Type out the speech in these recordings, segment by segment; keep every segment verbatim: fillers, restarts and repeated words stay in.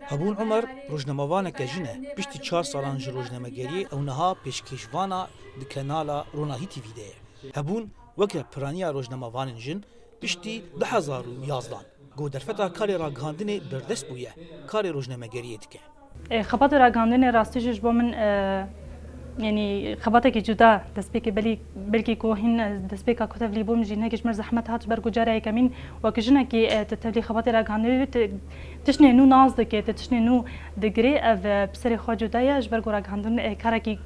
Hebûn Umer rojnamevaneke jin e. Piştî çar salan ji rojnamegeriyê ew niha pêşkêşvana di kenala Ronahî T V de ye. Hebûn weke piraniya rojnamevanên jin piştî du hezar û yazdan ku derfeta karê ragihandinê berdest bûye, karê rojnamegeriyê dike. E, xebatê ragihandinê rastî jî ji bo min, e, yanî xebatekî cuda destpêkê belî, belkî ku hîn, e, destpêka ku tevlî bûm jî hinekî ji min zehmet hat, ji ber ku cara yekemîn wek jinekî, e, tu tevlî xebatê ragihandinê dibî, tu tiştê nû nas dike, tu tiştê nû digirê, ev, e, bi serê xwe cuda ye, ji ber ku ragihandin, e, karekî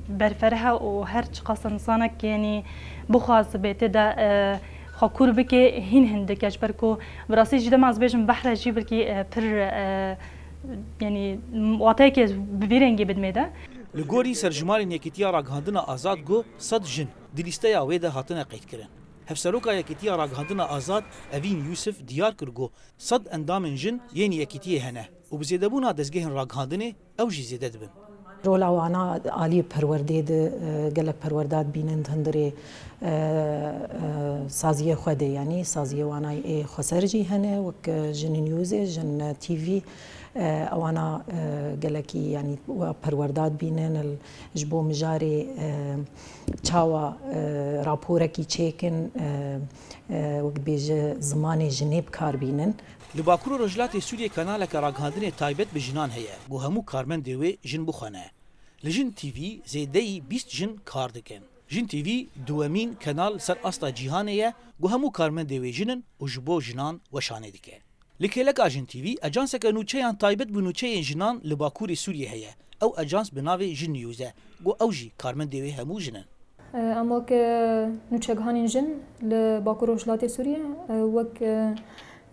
berfereh e û her çiqas insanek, yanî bixwazibe tê de, e, xwe kûr bike, hîn hindik e, ji ber ku bi rastî jî dema ez bêjim behr e jî belkî, e, pir, e, yanî wateyekê bi vî rengî bidimê de. Li gorî serjimarên Yekîtiya Ragihandina Azad ku sed jin di lîsteya wê de hatine qeydkirin. Hevseroka Yekîtiya Ragihandina Azad Evîn Yûsif diyar kir ku sed endamên jin yên yekîtiyê hene û bi zêdebûna dezgehên ragihandinê ew jî zêde dibin. Rola wana alî perwerdê de, e, gelek perwerda dibînin di hundirê, e, e, saziyê xwe de, yanî saziyê wana ê xweser jî hene, wek, e, Jin Newsê, Jin T V, e, ewana, e, gelekî, yanî, wa perwerda dibînin, el, ji bo mijarê, e, çawa, e, raporekî çêkin, e, e, wek bêje zimanê jinê bi kar bînin. Li Bakur û Rojhilatê Sûriyê kanaleke ragihandinê taybet bi jinan heye, ku hemû karmendê wê jin bixwe ne. Li Jin T V zêdeyî bîst jin kar dikin. Jin T V duwemîn kanal li ser asta cîhanê ye, ku hemû karmendê wê jin in û ji bo jinan weşanê dike. Li kêleka Jin T V ajanseke nûçeyan taybet bi nûçeyên jinan li Bakurê Sûriyê heye. Ew ajans bi navê Jin News e, ku ew jî karmendê wê hemû jin in. Em wek, e, nûçegihanên jin li Bakur Rojhilatê Sûriyê, e, wek, e,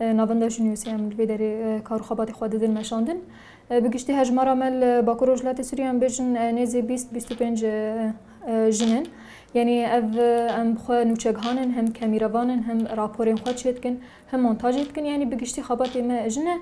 e, navenda Jin Newsê em li vê derê, e, kar û xebatê xwe didin meşandin. E, bi giştî hejmara me li Bakur Rojhilatê Sûriyê em bêjin, e, nêzî bîst, bîst û pênc, e, e, jin in. Yanî ev, e, em bi xwe nûçegihan in, hem kemîrevan in, hem raporên xwe çêdikin, hem montajê dikin. Yanî bi giştî xebatê me jin e.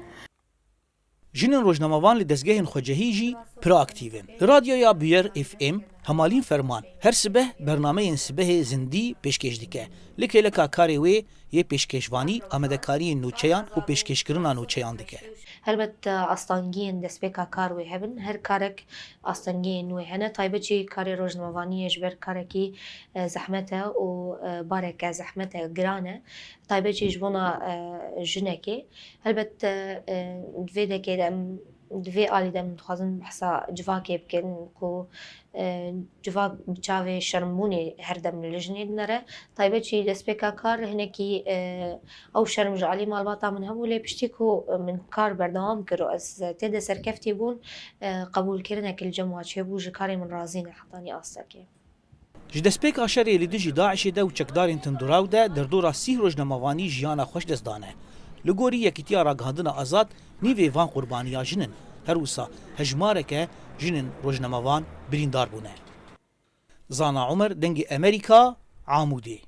Jinên rojnamevan li dezgehên xwecehî jî pir aktîv in. Li Radyoya Buyer F M Hemalîn Ferman her sibeh bernameyên sibehê zindî pêşkêş dike. Li kêleka karê wê yê pêşkêşvanî amadekariyên nûçeyan û pêşkêşkirina nûçeyan dike. Helbet, e, astengiyên destpêka kar wê hebin. Her karek astengiyên wê hene. Taybet jî karê rojnamevaniyê ji ber karekî, e, zehmet e û, e, bareke zehmet e, giran e. Taybet jî ji bona, e, jinekê. Helbet, e, e, di vê dekê de em, di vê alî de em dixwazin behsa civakê bikin ku, e, civak bi çavê şermbûnê her dem li jinê dinere. Taybet jî destpêka kar hinekî, e, ew şerm ji alî malbata min hebû, lê piştî ku min kar berdewam kir û ez tê de serkeftî bûn, e, qebûlkirinek li cem wa çêbû, ji karê min razî ne hetanî astekê. Ji destpêka şerê li dijî DAIŞê de û çekdarên tundûraw de derdora sîh rojnamevanî jiyana xwe ji dest dane. Li gorî Yekîtiya Ragihandina Azad, nîvê van qurbaniya jin in. Her wisa hejmareke jinên rojnamevan birîndar bûne. Zana Umer, Dengê Amerîka, Amûdê.